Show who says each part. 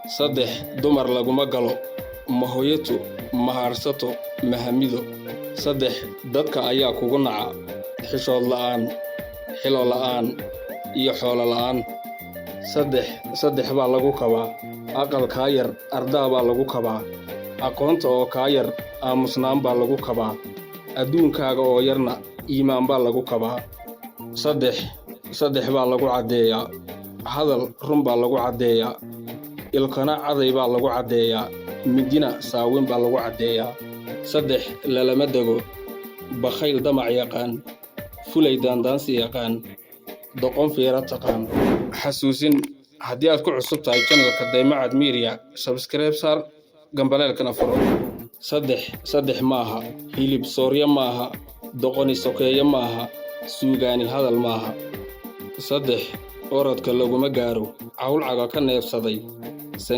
Speaker 1: Saddex dumar laguma galo: ma hoyato, ma harsato, ma hamido. Saddex dadka ayaa kugu naca: xishood la'aan, xilo la'aan iyo xoolo la'aan. Saddex saddex baa lagu kabaa: aqal kaa yar ardaa baa lagu kabaa, aqoonta oo kaa yar aamusnaan baa lagu kabaa, adduunkaaga oo yarna iimaan baa lagu kabaa. Saddex saddex baa lagu caddeeyaa: hadal run baa lagu caddeeyaa, ilkana caday baa lagu caddeeyaa, midina saawin baa lagu caddeeyaa. Saddex lalama dego: bakhayl damac yaqaan, fulay daandaansi yaqaan, doqon fiiro taqaan. Xasuusin: haddii aad ku cusub tahay channelka Daymacad Media, subscribe saar, gambaleelkana furo. Saddex saddex maaha, hilib sooryo maaha, doqoni sokeeye maaha, suugaani hadal maaha. Saddex orodka laguma gaaro: cawlcaga ka neebsaday,